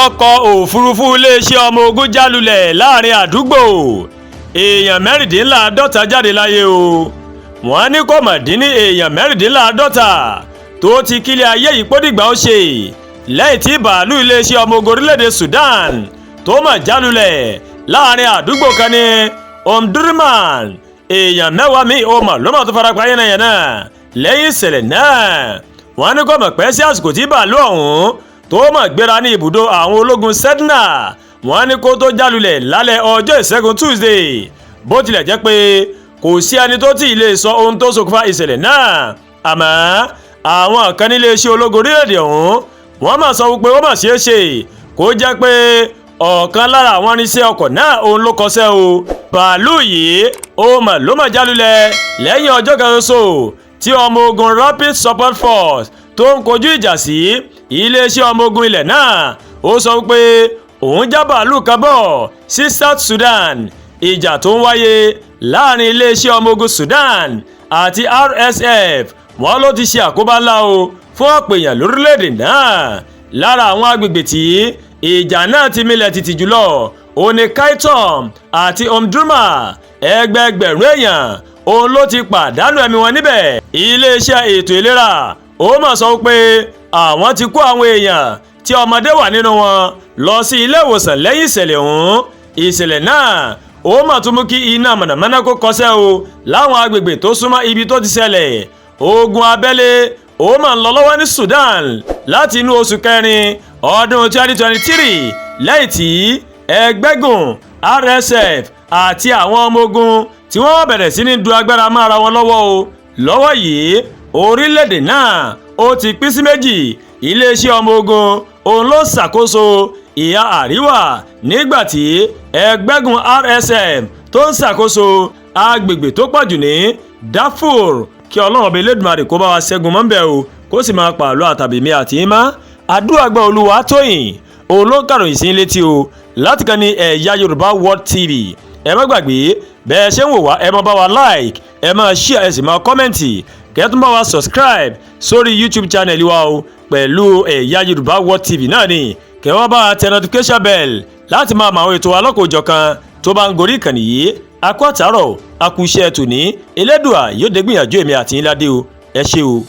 Ọkọ̀ òfurufú iléeṣẹ́ ọmọ ogun jálulẹ̀ láàrin àdúgbò, èèyàn 46 jáde láyé o. Wọ́n ní kò mọ̀ dín ní èèyàn 46 tó ti kílẹ̀ ayé yìí pódìgbà ó ṣe lẹ́yìn tí bàálù iléeṣẹ́ ọmọ ogun orílẹ̀-èdè Sudan tó mọ̀ jálulẹ̀ láàrin àdúgbò kan ní Omdurman. Èèyàn 10 míì ó mọ̀ ló mọ̀ tó farapa yánnayànna lẹ́yìn ìṣẹ̀lẹ̀ náà. Wọ́n ní kò mọ̀ pẹ́ sí àsìkò tí bàálù ọ̀hún tó mọ̀ gbéra ní ibùdó àwọn ológun Sedna, wọ́n ní kó tó jálulẹ̀ lálẹ́ ọjọ́ Ìṣẹ́gun Tuesday. Bó tilẹ̀ jẹ́ pé kò sí ẹni tó tí ì lè sọ ohun tó ṣokùnfà ìṣẹ̀lẹ̀ náà, àmọ́ àwọn kan nílé iṣẹ́ ológun orílẹ̀-èdè ọ̀hún, wọ́n mà sọ wípé ó mà ṣeé ṣe kó jẹ́ pé ọ̀kan lára àwọn irinṣẹ́ ọkọ̀ náà òun ló kọsẹ̀ o. Bàálù yìí ó mà ló mà jálulẹ̀ lẹ́yìn ọjọ́ kan ṣoṣo tí ọmọ ogun Rapid Support Force tó ń kojú ìjà sí iléeṣẹ́ ọmọ ogun ilẹ̀ náà ó sọ pé òun já bàálù kan bọ̀ sí South Sudan. Ìjà tó ń wáyé láàrin iléeṣẹ́ ọmọ ogun Sudan àti RSF, wọ́n ló ti ṣe àkóbá ńlá o fún ọ̀pọ̀ èèyàn lórílẹ̀‐èdè náà. Lára àwọn agbègbè tí ìjà náà ti milẹ̀ tìtì jùlọ òní Khartoum àti Omdurman. Ẹgbẹẹgbẹ̀rún èèyàn òun ló ti pàdánù ẹ̀mí wọn níbẹ̀. Iléeṣẹ́ ètò ìlera ó mà sọ pé àwọn ti kó àwọn èèyàn tí ọmọdé wà nínú wọn lọ sí ilé ìwòsàn lẹ́yìn ìṣẹ̀lẹ̀ ọ̀hún. Ìṣẹ̀lẹ̀ náà ó mà tún mú kí iná mọ̀nàmọ́ná kó kọsẹ̀ o láwọn agbègbè tó súnmọ́ ibi tó ti ṣẹlẹ̀. Ogun abẹ́lé ó mà ń lọ lọ́wọ́ ní Sudan láti inú oṣù kẹrin ọdún 2023 lẹ́yìn tí ẹgbẹ́gùn RSF àti àwọn ọmọ ogun tí wọ́n bẹ̀rẹ̀ sí ní du agbára mára wọn lọ́wọ́ o. Lọ́wọ́ yìí, orílẹ̀-èdè náà ó ti pín sí méjì. Iléeṣẹ́ ọmọ ogun òun ló ṣàkóso ìhà àríwá, nígbà tí ẹgbẹ́gun RSF tó ń ṣàkóso agbègbè tó pọ̀jù ní Darfur. Kí Ọlọ́run Ọba Elédùmarè kó bá wa ṣẹ́gun mọ́ńbẹ́ o, kó sì máa pààlọ́ àtàbí àti ìmá àdúrà gbọ́. Olúwa tóyìn òun ló ń kàròyìn sí létí o láti kàn ní Ẹ̀yà Yorùbá World TV. Ẹ má gbàgbé, bẹ́ẹ̀ ṣe ń wò wá, ẹ máa bá wa like, ẹ máa share, ẹ sì máa comment, kẹ́ tún bá wa subscribe sórí YouTube channel wa o pẹ̀lú Ẹ̀yà Yorùbá World TV náà ni. Kẹ́ wọ́n bá tẹ notification bell láti máa mọ àwọn ètò alọ́kòjọ̀kan tó bá ń gorí ìkànnì yìí. Akú àtàrọ̀, akú iṣẹ́ tòní. Elédùà yóò dé gbìyànjú èmi àti yín ládé o. Ẹ ṣé o.